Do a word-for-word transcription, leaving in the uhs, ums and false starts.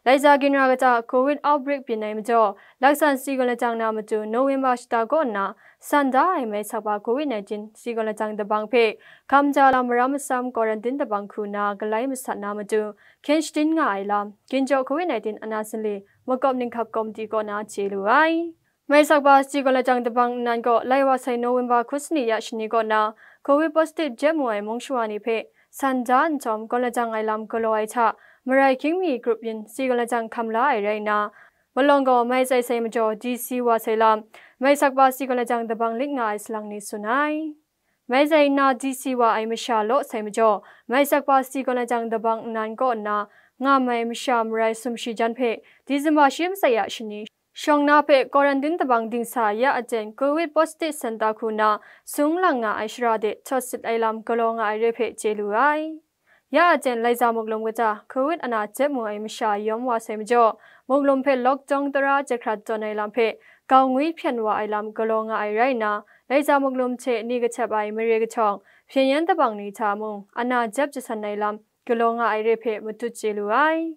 Laika ginra kata Covid outbreak byin ai majaw, laksan sagawn lajang na matu November shata kaw nna san da ai mai sakpa Covid nineteen sagawn lajang dabang hpe hkam ja lam maram masam quarantine dabang hku na galai masat na matu hkyen shatin nga ai lam, Ginjaw Covid nineteen ana sanli makawp ninghkap komiti kaw na chye lu ai. Mai sakpa sagawn lajang dabang nnan kaw lai wa sai November hku sani ya shani kaw na Covid positive jep mu ai mung shawa ni hpe san da nhtawm gawn lajang ai lam galaw ai hta, marai hkying mi grup yin sagawn lajang hkam la ai rai nna, malawng gaw mai tsai sai majaw D C wa sai lam, mai sakpa sagawn lajang dabang lit nga ai salang ni tsun ai. Mai tsai nna D C wa ai masha law sai majaw, mai sakpa sagawn lajang dabang nnan kaw nna ngam ai masha marai sumshi jan hpe December shi masai ya shani shawng na hpe quarantine dabang dingsa ya aten Covid positive center hku na sung lang nga ai shara de htawt sit ai lam galaw nga ai re hpe chye lu ai. Ya aten Laika muklum kata Covid ana jep mu ai masha yawm wa sai majaw, muklum hpe lockdown tara jahkrat tawn ai lam hpe gau ngwi hpyen wa ai lam galaw nga ai rai nna, Laika muklum hte ni kahtep ai mare kahtawng hpyen yan dabang ni hta mung ana jep jasan ai lam galaw nga ai re hpe matut chye lu ai.